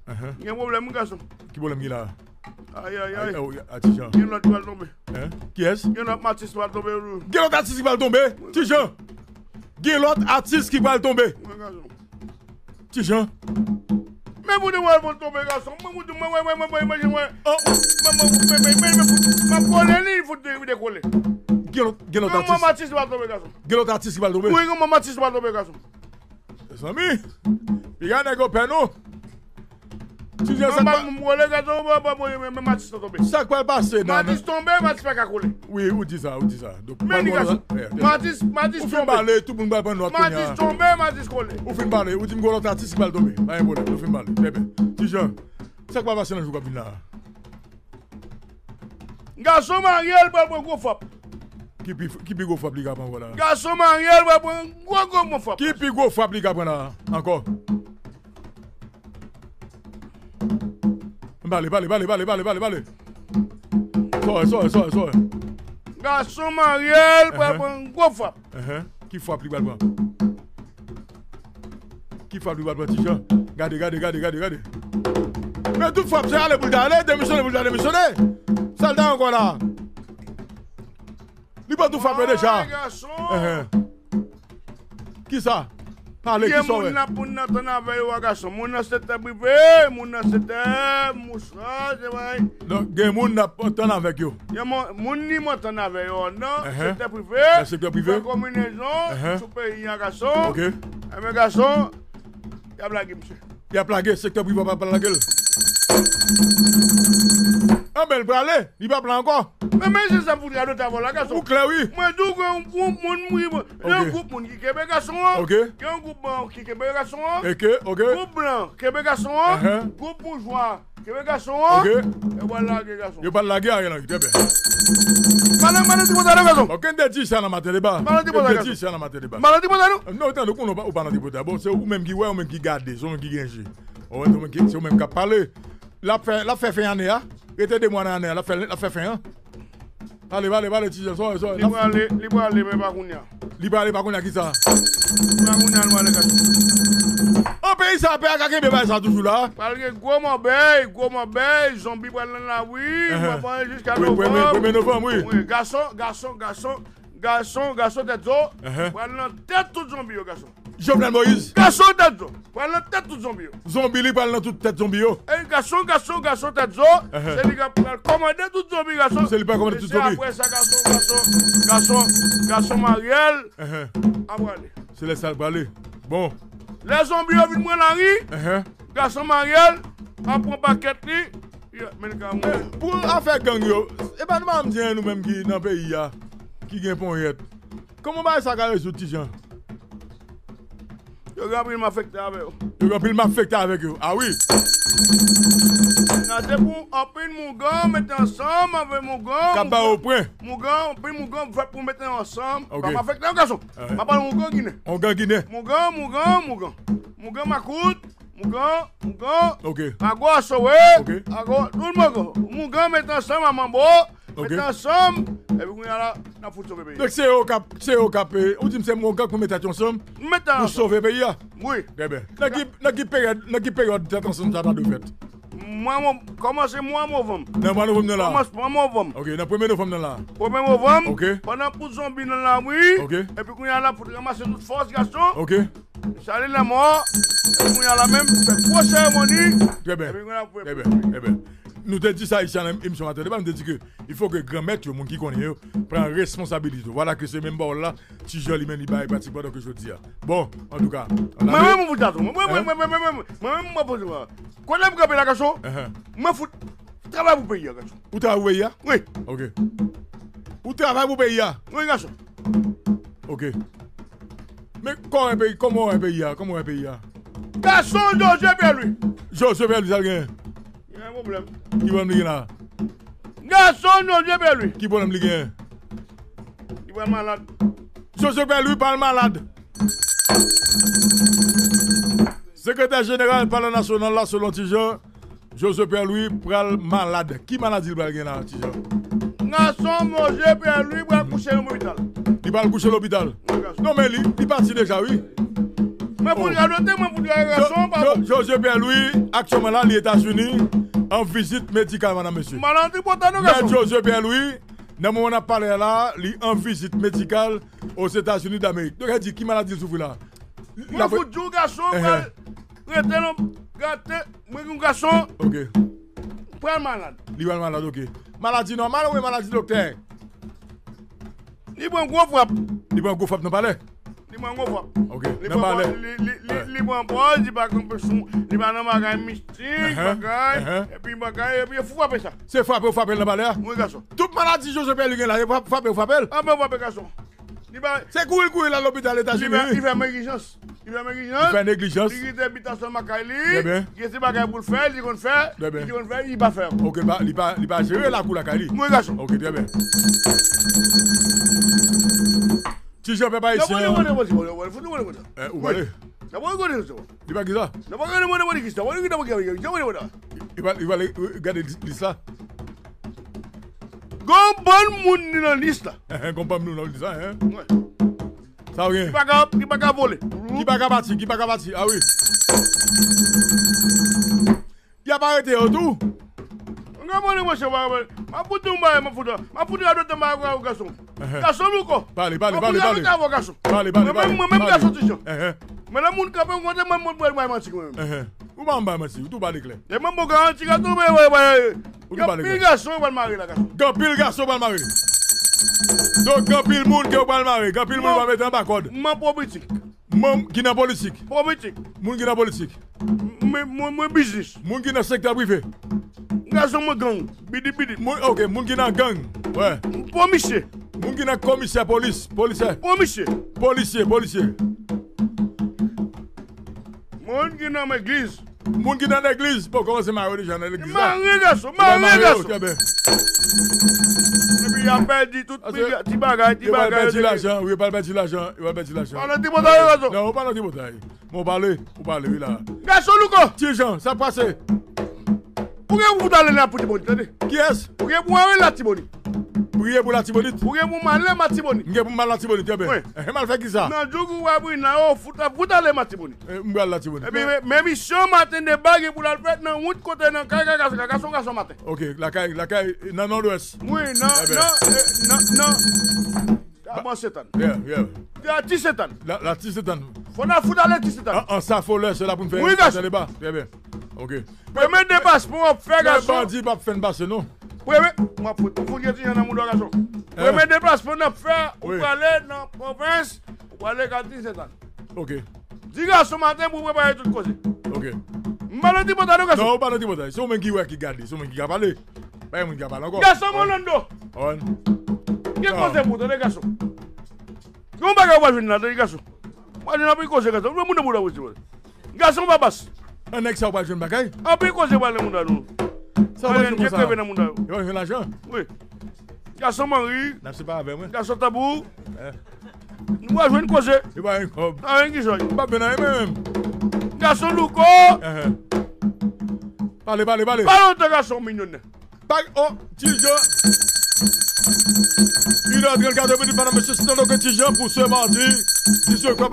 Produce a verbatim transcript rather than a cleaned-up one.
Gen pwoblèm, wi, gason. Ki pwoblèm ki la? Ay, ay, ay. Ay, oh, a, Ti Jan. Gen lòt ki pral tonbe. Hein? Kiyès? Gen lòt atis ki pral tonbe, wi. Gen lòt atis ki pral tonbe? Ti Jan. Gen lòt atis ki pral tonbe. Wi, gason. Ti Jan. Men pou di mwen pou tonbe, gason. Mwen pou di mwen, mwen, mwen, mwen, mwen, mwen. Oh. Mwen, mwen, mwen, mwen, mwen, mwen, mwen kole li, fout de, de kole. Gen lòt, gen lòt atis. Gen lòt atis ki pral tonbe, gason. Gen lòt atis ki pral tonbe. Wi, gen lòt atis ki pral tonbe, gason. Mezanmi, piga nèg yo pè nou. Ti Jan, sa k pa... Mwen kole gason, mwen, mwen, mwen, mwen, Matis tonbe. Sa k pral pase nan... Matis tonbe, Matis pa ka kole. Wi, ou di sa, ou di sa. Donk, men li gason. Matis, Matis tonbe. Ou fin pale, tout moun pral pran nòt kounye a. Matis tonbe, Matis kole. Ou fin pale, ou di m gen lòt atis ki pral tonbe. Pa gen pwoblèm, ou fin pale. Trè byen. Ti Jan, sa k pral pase nan jou k ap vin la a? Gason marye, l pral pran gwo frap. Ki pi, ki pi gwo frap li ka pran ankò la? Gason marye, l pral pran gwo, gwo, gwo frap. Ki pi gwo frap li ka pran la ankò? Pale, pale, pale, pale, pale, pale, pale. Sòy, sòy, sòy, sòy. Gason marye, l pral pran gwo frap. Enhen. Ki frap li pral pran? Ki frap li pral pran, Ti Jan? Gade, gade, gade, gade, gade. Men tout frap, se ale pou l ta ale, demisyone pou l ta demisyone. Sa l ta ankò la? Li pran tout frap yo deja. Ay, gason. Enhen. Kisa? Pale, kisa w wè? Gen moun n ap moun nan tann avè yo a, gason. Moun nan sektè prive, moun nan sektè mouchwa, se vre. Donk, gen moun n ap tann avèk yo. Gen moun, moun ni mwen tann avè yo nan sektè prive. Nan sektè prive. Fè konbinezon sou peyi a, gason. Ok. Enben, gason, y ap lage misye. Y ap lage, sektè prive pa, pa lage l. Anben, l prale, li p ap la ankò. Men, men, se sa m fout radote avè w la, gason. Ou klè, wi. Mwen di w gen yon gwoup moun, moun, yon gwoup moun ki kenbe gason an. Ok. Gen yon gwoup blan ki kenbe gason an. Ok, ok. Gwoup blan kenbe gason an. Enhen. Gwoup boujwa kenbe gason an. Ok. Yo pral lage gason. Yo pral lage Ariel Henry, trè byen. Pale, pale ti pota non, gason. Ok, n te di sa nan maten deba. Pale ti pota, gason. N te di sa nan maten deba. Pale ti pota non. Non, tande, ou konnen ou pa, ou pa nan ti pota. Bon, se ou menm ki wè, ou menm ki gade, se ou menm ki gen je. Ou wè, se ou menm ki, se ou menm k ap pale. L ap fè, l ap fè fen ane a. Rete de mwa nan ane a, l ap fè, l ap fè fen an. Pale, pale, pale, Ti Jan, sòy, sòy. Li prale, li prale, men pa kounye a. Li prale, pa kounye a, kisa? Pa kounye a, nou ale gade. An peyi sa, pè a ka kenbe bagay sa toujou la. Pral gen gwo mòbèy, gwo mòbèy, zonbi pral nan lari, mòbèy jiska novanm. Premye, premye novanm, wi. Wi, gason, gason, gason, gason, gason tèt zo, pral nan tèt tout zonbi yo, gason. Jovenel Moïse. Gason tèt zo. Pral nan tèt tout zonbi yo. Zonbi li pral nan tout tèt zonbi yo. E gason, gason, gason tèt zo. Se li k ap pral kòmande tout zonbi, gason. Se li pral kòmande tout zonbi. E se apre sa, gason, gason, gason, gason Mariel ap prale. Se lè sa l prale. Bon. Lè zonbi yo vin pran lari, gason Mariel ap pran pakèt li. Pou afè gang yo, e pa nou pa janm di anyen nou menm ki nan peyi a, ki gen ponyèt. Kòman bagay sa ka rezoud, Ti Jan? Yo gen anpil malfektè avè yo. Yo gen anpil malfektè avèk yo. A wi. Gade pou anpil mougan mete ansanm avè mougan. K ap ba yo pwen. Mougan, anpil mougan fèt pou mete yo ansanm. Ok. Pa malfektè, yon gason. M ap pale mougan ginen. Mougan ginen. Mougan, mougan, mougan. Mougan makout. Mougan, mougan. Ok. Ago asowe. Ok. Ago, tout mougan. Mougan mete ansanm a manbo. Ok. Mete ansanm. Epi kounye a la, n ap fout sove peyi. Donk se yo k ap, se yo k ap, eh, ou di m se mougan k pou mete tèt yo ansanm pou sove peyi a. Wi. Trè byen. Nan ki, nan ki peryòd, nan ki peryòd tèt ansanm sa ta dwe fèt? Mwa, mwa, kòmanse mwa novanm. Nan mwa novanm nan la. Kòmansman novanm. Ok, nan premye novanm nan la. Premye novanm. Ok. Pandan pou zonbi nan lari. Ok. Epi kounye a la pou ranmase tout fòs gason. Ok. Sali lanmò. Epi kounye a la menm, fè gwo seremoni. Trè byen. Epi kounye a pou... Trè byen. Trè byen. Nou te di sa isi nan emisyon maten deba, nou te di ke il faut que granmèt yo, moun ki konnen yo, pran responsabilite yo. Vwala ke se menm pawòl la, Ti Jan li menm li bay pratikman donk jodi a. Bon, antouka, mwen menm, mwen fout gason. Mwen, mwen, mwen, mwen, mwen, mwen, mwen, mwen, mwen poze mwen. Kote m kanpe la, gason? Mwen fout travay pou peyi a, gason. Ou travay pou peyi a? Wi. Ok. Ou travay pou peyi a? Wi, gason. Ok. Men kòman w wè peyi, kòman w wè peyi a? Kòman w wè peyi a? Gason Josué Pierre-Louis. Josué Pierre-Louis, sa l genyen? Gen pwoblèm. Ki pwoblèm li gen la? Gason Josué Pierre-Louis. Ki pwoblèm li genyen? Li pral malad. Josué Pierre-Louis pral malad. Sekretè jeneral Palè Nasyonal la, selon Ti Jan, Josué Pierre-Louis pral malad. Ki maladi l pral gen la, Ti Jan? Gason Josué Pierre-Louis pral kouche nan lopital. Li pral kouche lopital. Wi, gason. Non, men li, li pati deja, wi. Mwen fout radote, mwen fout gade gason, pa bon. José Pierre Louis, aktyèlman la, li Etazini, an vizit medikal, madam, mesye. Maladi pòta nou, gason. Mèt José Pierre Louis, nan moman n ap pale a la, li an vizit medikal Ozetazini Damerik. Doktè di, ki maladi l soufri la? Mwen fout di w gason pral rete nan gate, mwen gen yon gason. Ok. Pral malad. Li pral malad, ok. Maladi nòmal oubyen maladi doktè? Li pran gwo frap. Li pran gwo frap nan palè? Li pran gwo frap. Ok, nan palè. Li pran pòz, li pa kanpe sou, li pa nan bagay mistik, bagay, epi bagay, epi yo fou frape sa. Se frape ou frape l nan palè a? Wi, gason. Tout maladi José Pierre Louis gen la, yo frap-, frape ou frape l? Anben frape gason. Li pa. Se kouri l kouri l al lopital Etazini, wi. Li fè neglijans. Li fè neglijans. Li fè neglijans. Li kite bitasyon lakay li. Trè byen. Gen ti bagay pou l fè, li konn fè. Trè byen. Li konn fè, li pa fè ankò. Ok, li pa, li pa jere lakou lakay li. Wi, gason. Ok, trè byen. Ti Jan, pèp ayisyen. Fout nou mande, mande, mande, mande, fout nou mande, mande. Eh, ou pale? N ap gade sa. Li pa ki sa? N ap gade mande, mande ki sa. Mande ki sa, mande ki sa, mande ki sa. Li pa, li pa gade lis la. Gon bann moun ki nan lis la. Gon bann moun nan lis la, hein? Wi. Sa w gen? Ki pa ka, ki pa ka vole. Ki pa ka pati, ki pa ka pati. Ah wi. Y ap arete yo tou. Mwen ka mande mwen se pa mwen. M ap fout yon bagay, m ap fout, m ap fout radote m bagay pou gason. Gason louko. Pale, pale, pale, pale. M ap fout radote avè w gason. Pale, pale, pale. Mwen menm, mwen menm gason Ti Jan. Mwen lè moun kanpe yon kote, mwen, mwen, mwen bay manti mwen menm. Ou pa m bay manti, ou tou pale klè. E mwen bon garanti gason, mwen, mwen, mwen. Ou tou pale klè. Gen anpil gason yo pral mare la, gason. Gen anpil gason pral mare. Donk, gen anpil moun ke yo pral mare. Gen anpil moun yo pral mete anba kòd. Manm politik. Manm ki nan politik. Politik. Moun ki nan politik. Mwen, mwen, mwen biznis. Moun ki nan sektè prive. Gason mwen gang. Bidi, bidi. Moun, ok, moun ki nan gang. Wè. Polisye. Moun ki nan komisè polis. Polisè. Polisye. Polisye, polisye. Moun ki nan legliz. Moun ki nan legliz. Bon, kòmanse mare yo deja nan legliz la. Mare gason, mare gason. Trè byen. Epi y ap pèdi tout ti bagay, ti bagay. Yo pral pèdi lajan, wi, yo pral pèdi lajan, yo pral pèdi lajan. Pa nan tripotay, gason. Non, ou pa nan tripotay. Bon, ou pale, ou pale, wi la. Gason louko! Ti Jan, sa pase? Ou gen pou ale Latibonit, tande? Kiyès? Ou gen pou ale Latibonit. Ou gen pou Latibonit? Ou gen pou m ale Latibonit. M gen pou m al Latibonit, trè byen. Wi. Ehe, m al fè ki sa? Nan djouk ou wè Brina yo, fout, fout ale Latibonit. Eh, m pral Latibonit. Epi, men, men misyon maten deba gen pou l al fèt nan wout kote nan kay, kay, kay, gason, gason maten. Ok, lakay, lakay, nan Nòdwès. Wi, nan, nan, eh, nan, nan. Kaban Sentàn. Yeah, yeah. Ti Sentàn. La, la Ti Sentàn. Fò n al fout ale Ti Sentàn. An, an sa folè, se la pou n fè. Wi, gason. Trè byen. Ok. Premye deplasman w ap fè, gason. Bandi p ap fè n pase, non. Premye, m ap fout, ou fout gen Ti Jan nan mouda w, gason. Premye deplasman n ap fè, ou prale nan pwovens, ou prale kay Ti Sentàn. Ok. Di gason maten pou prepare tout koze. Ok. M pa nan tripotay non, gason. Non, ou pa nan tripotay. Se ou menm ki wè ki gade, se ou menm ki ka pale. Pa gen moun ki ka pale ankò. Gason m Orlando. Gen koze pou tande gason. Gen yon bagay w pral jwenn la, tande gason. W pral jwenn anpil koze gason. Moun nan moun nan. Gason Babas. An nèg sa w pral jwenn bagay. Anpil koze pral nan moun nan nou. Sa w pral jwenn konsa. Yo pral jwenn lajan. Wi. Gason Manri. N ap separe avè mwen. Gason Tanbou. Nou va jwenn koze. Li pa gen kòb. Pa gen kizòy. M p ap jwenn anyen menm. Gason louko. Pale, pale, pale. Pa lontan gason milyonè. Pa, oh, Ti Jan. Une heure trente-quatre minutes, madame, monsieur, c'est donc Ti Jan pour ce mardi dix-huit octobre.